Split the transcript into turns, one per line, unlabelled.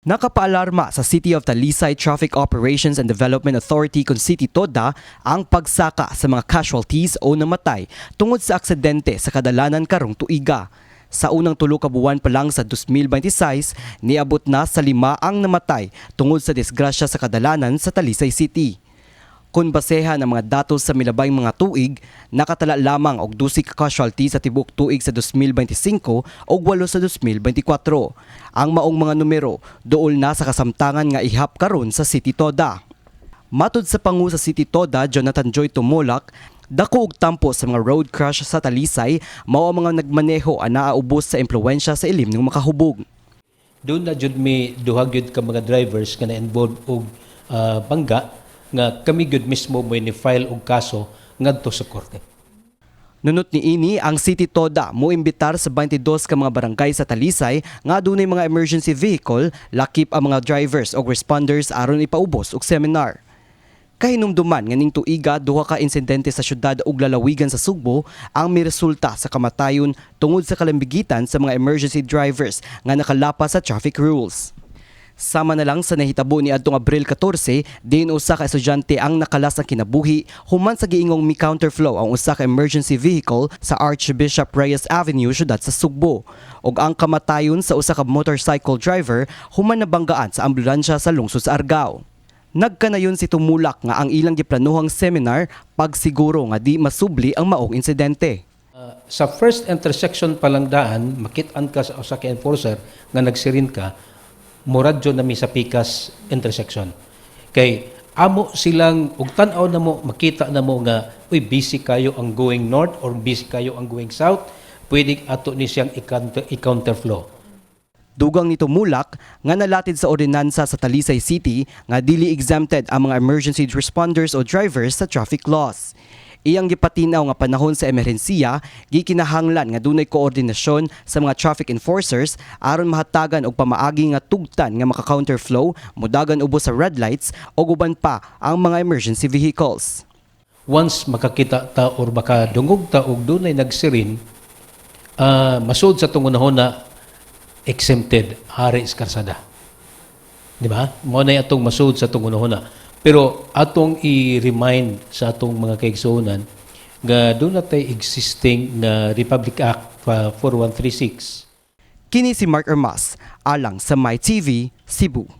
Nakapaalarma sa City of Talisay Traffic Operations and Development Authority kon City TODA ang pagsaka sa mga casualties o namatay tungod sa aksidente sa kadalanan karong tuiga. Sa unang 3 ka buwan pa lang sa 2026, niabot na sa 5 ang namatay tungod sa disgrasya sa kadalanan sa Talisay City. Kung basehan ang mga datos sa milabay mga tuig, nakatala lamang og 12 ka casualty sa tibuok tuig sa 2025 ug 8 sa 2024. Ang maong mga numero duol na sa kasamtangan nga ihap karon sa City Toda. Matud sa pangu sa City Toda, Jonathan Joy Tumulak, dako og tampo sa mga road crash sa Talisay mao ang mga nagmaneho ang naaubos sa impluwensya sa ilimng makahubog.
Duna jud mi duha gyud ka mga drivers nga na-involved og bangga nga kami gyud mismo mo ni file og kaso ngadto sa korte.
Nunot ni ini, ang City Toda moimbitar sa 22 ka mga barangay sa Talisay nga dunay mga emergency vehicle, lakip ang mga drivers o responders, aron ipaubos og seminar. Kahinumduman nga ning tuiga, duha ka insidente sa syudad ug lalawigan sa Sugbo ang miresulta sa kamatayon tungod sa kalambigitan sa mga emergency drivers nga nakalapas sa traffic rules. Sama na lang sa nahitabo ni adtong Abril 14, diin usa ka estudyante ang nakalas ang kinabuhi human sa giingong mi counterflow ang usa ka emergency vehicle sa Archbishop Reyes Avenue, syudad sa Sugbo. Ug ang kamatayon sa usa ka motorcycle driver human nabanggaan sa ambulansya sa lungsod sa Argao. Nagkanayon si Tumulak nga ang ilang giplanuhang seminar pagsiguro nga di masubli ang maong insidente.
Sa first intersection pa lang daan, makit-an ka sa usa ka enforcer nga nagsirin ka, muradyo na mi sa pikas intersection. Kay amo silang ug tan-aw na mo, makita na mo nga, uy, busy kayo ang going north or busy kayo ang going south, pwede ato ni siyang i-counterflow.
Dugang ni Tumulak nga nalatid sa ordinansa sa Talisay City nga dili exempted ang mga emergency responders o drivers sa traffic laws. Iyang gipatinaw nga panahon sa emerhensiya, gikinahanglan nga dunay koordinasyon sa mga traffic enforcers aron mahatagan og pamaagi nga tugtan nga maka-counterflow, mudagan ubos sa red lights o uban pa ang mga emergency vehicles.
Once makakita ta or makadungog ta og dunay nagsirin, masud sa atong na exempted ari sa karsada. Di ba? Mao na atong masud sa atong hunahuna. Pero atong i-remind sa atong mga kaigsuonan nga duna tay existing nga Republic Act 4136.
Kini si Mark Ermas, alang sa MyTV, Cebu.